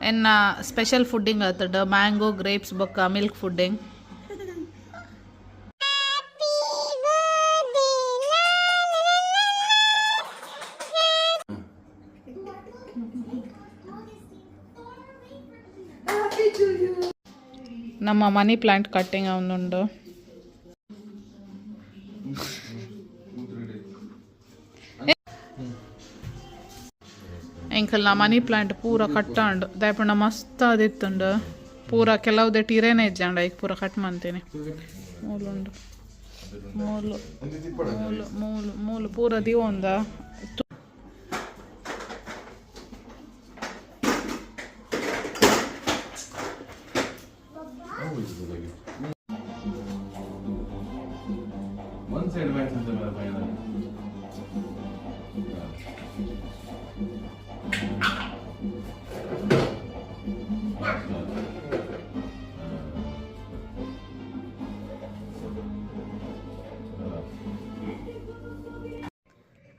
ಎನ್ನ special pudding ಆತುಂಡು mango grapes ಬೊಕ್ಕ ಮಿಲ್ಕ್ ಫುಡ್ಡಿಂಗ್. ನಮ್ಮ ಮನಿ ಪ್ಲಾಂಟ್ ಕಟ್ಟಿಂಗ್ ಅವನುಂಡು. ಎಂಕಲ್ನ ಮನಿ ಪ್ಲಾಂಟ್ ಪೂರ ಕಟ್ಟಾಂಡು ದಾಯಪಂಡ ಮಸ್ತ್ ಆದಿತ್ತುಂಡು ಪೂರ ಕೆಲವುದೆ ಟೀರೇನೆ ಇಜ್ಜಾಂಡ ಐಕ್ ಪೂರ ಕಟ್ ಮಂತೀನಿ. ಮೂಲುಂಡು ಮೂಲು ಮೂಲು ಮೂಲು ಮೂಲು ಪೂರ ದೀವೊಂದ. One side match ಅಂತ final.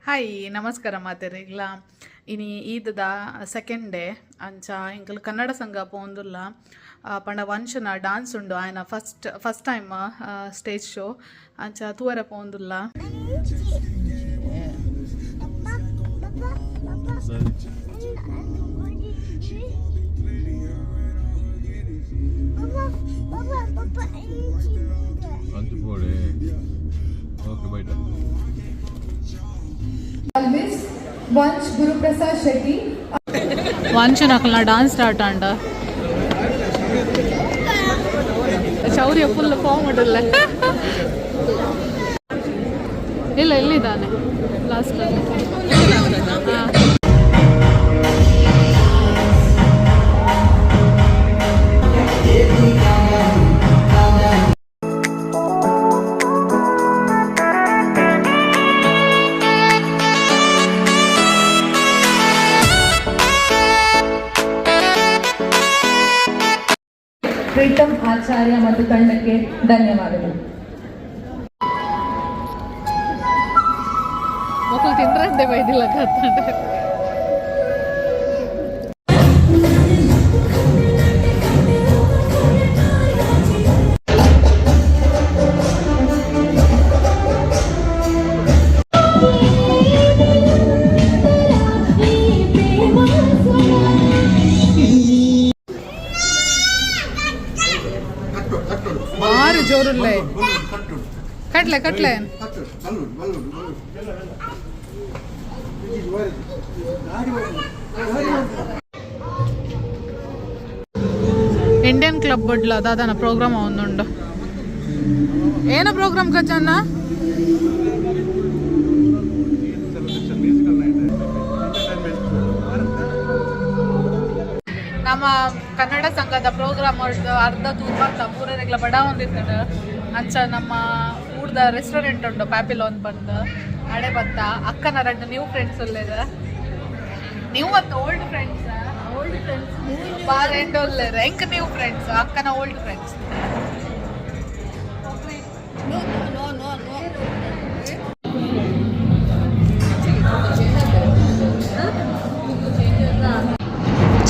Hi ನಮಸ್ಕಾರ ಮಾತೆರೆಗ್ಲ. ಇನಿ ಈದದ ಸೆಕೆಂಡ್ ಡೇ. ಅಂಚ ಎಂಕಲ್ ಕನ್ನಡ ಸಂಘ ಪೋಂದುಲ್ಲ. ಪಂಡ ವಂಶನ ಡಾನ್ಸ್ ಉಂಡು ಆಯನ first first time stage show. ಅಂಚ ತೂವರೆ ಪೋಂದುಲ್ಲ. ಅಂಚು ಪೋಡೆ ಓಕೆ ಬೈಟ. Alvis, Vansh Guruprasad Shetty. ವಂಶನಕಲ್ನ dance start ಆಂಡ. ಶೌರ್ಯ ಫುಲ್ ಫಾರ್ಮ್ ಉಂಡಲ್ಲ. ಇಲ್ಲ ಎಲ್ಲಿದ್ದಾನೆ ಲಾಸ್ಟ್. ಹಾಂ. ಪ್ರೀತಮ್ ಆಚಾರ್ಯ ಮತ್ತು ತಂಡಕ್ಕೆ ಧನ್ಯವಾದಗಳು. ಮಕ್ಕಳು ತಿಂದ್ರಂತೆ ಬೈದಿಲ್ಲ ಕತ್ತಂಡೆ. ಬಾರಿ ಜೋರುಲ್ಲೆ. ಕಟ್ಲೆ ಕಟ್ಲೆ. ಇಂಡಿಯನ್ ಕ್ಲಬ್ ಬಡ್ಲ ದಾದಾನ ಪ್ರೋಗ್ರಾಮ್ ಒಂದುಂಡು. ಏನ ಪ್ರೋಗ್ರಾಮ್ ಕಚ್ಚಣ್ಣ? ನಮ್ಮ ಕನ್ನಡ ಸಂಘದ ಪ್ರೋಗ್ರಾಮ್ ಅರ್ಧ ತೂತ್ ಬರ್ತ ಪೂರನೆಗ್ಲ ಬಡ ಒಂದಿತ್ತಂಡು. ಅಂಚ ನಮ್ಮ ಊರ್ದ ರೆಸ್ಟೋರೆಂಟ್ ಉಂಡು ಪ್ಯಾಪಿಲೋನ್ ಬಂದು ಅಡೆ ಬತ್ತ. ಅಕ್ಕನ ರಡ್ಡು ನ್ಯೂ ಫ್ರೆಂಡ್ಸ್ ಉಲ್ಲೇರ. ನೀವು ಮತ್ತು ಓಲ್ಡ್ ಫ್ರೆಂಡ್ಸ್? ಓಲ್ಡ್ ಫ್ರೆಂಡ್ಸ್ ಬಾರ್ ಎಂಡ್ ಉಲ್ಲೇರ. ಎಂಕ್ ನ್ಯೂ ಫ್ರೆಂಡ್ಸ್, ಅಕ್ಕನ old friends.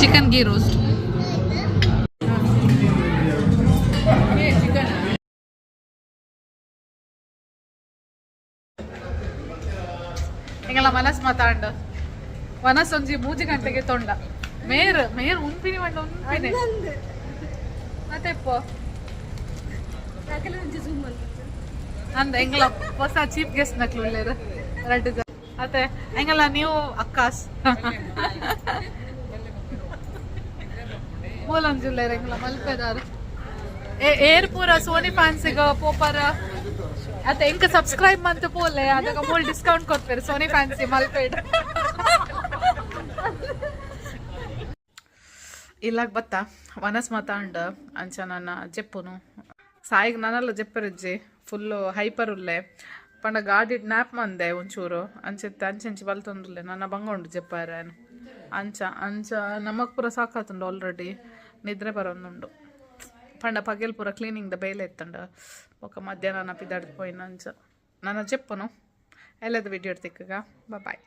Chicken ghee roast. ಎಂಗಲ ಮನಸ್ ಮಾತಾಂಡ ವನಸೊಂಜಿ ಮೂಜಿ ಗಂಟೆಗೆ ತೊಂಡ. ಮೇರ್ ಮೇರ್ ಉನ್ಪಿನಿ ಮಂಡ ಉನ್ಪಿನಿ ಮತ್ತೆ ಇಪ್ಪೋ ಅಂದ. ಎಂಗಲ ಹೊಸ ಚೀಫ್ ಗೆಸ್ಟ್ ನಕ್ಲು ಉಲ್ಲೇರು ರಡ್ಡು ಜನ. ಅತ್ತೆ ಎಂಗಲ ನೀವು ಅಕ್ಕಾಸ್ ಮೂಲೊಂಜಿ ಉಲ್ಲೇರು ಎಂಗಲ ಮಲ್ಪೆದಾರು. ಏರ್ ಪೂರ ಸೋನಿ ಫ್ಯಾನ್ಸಿಗ ಪೋಪರ ಅತ್ತೆ. ಎಂಕ ಸಬ್ಸ್ಕ್ರೈಬ್ ಮಂತ್ ಪೋಲೆ ಅದಕ್ಕೆ ಮೂಲ್ ಡಿಸ್ಕೌಂಟ್ ಕೊಡ್ತಾರೆ ಸೋನಿ ಫ್ಯಾನ್ಸಿ ಮಲ್ಪೇಡ್. ಇಲ್ಲಾಗ ಬತ್ತ ವನಸ್ ಮಾತಾಂಡ. ಅಂಚ ನನ್ನ ಜೆಪ್ಪುನು ಸಾಯಿಗ್ ನಾನಲ್ಲ ಜೆಪ್ಪರಿಜ್ಜಿ. Full hyper ಉಲ್ಲೆ. ಪಂಡ ಗಾಡಿ ನ್ಯಾಪ್ ಮಂದೆ ಒಂಚೂರು. ಅಂಚೆತ್ತೆ ಅಂಚೆಂಚಿ ಬಲ್ತೊಂದುಲ್ಲೆ. ನನ್ನ ಬಂಗ ಉಂಡು ಜೆಪ್ಪಾರ ಅಂಚ ಅಂಚ. ನಮಕ್ ಪೂರ ಸಾಕಾತುಂಡು ಆಲ್ರೆಡಿ. ನಿದ್ರೆ ಬರೋಂದುಂಡು. ಪಂಡ ಪಗೆಲ್ ಪೂರ ಕ್ಲೀನಿಂಗ್ ದ ಬೇಲೆ ಇತ್ತಂಡ. ಬೊಕ ಮಧ್ಯಾಹ್ನ ಪಿದಾಡ್ದು ಪೋಯಿನ. ಅಂಚ ನನ್ನ ಜೆಪ್ಪುನು ಎಲ್ಲದ ವಿಡಿಯೋ ತಿಕ್ಕಗ. ಬಾಯ್.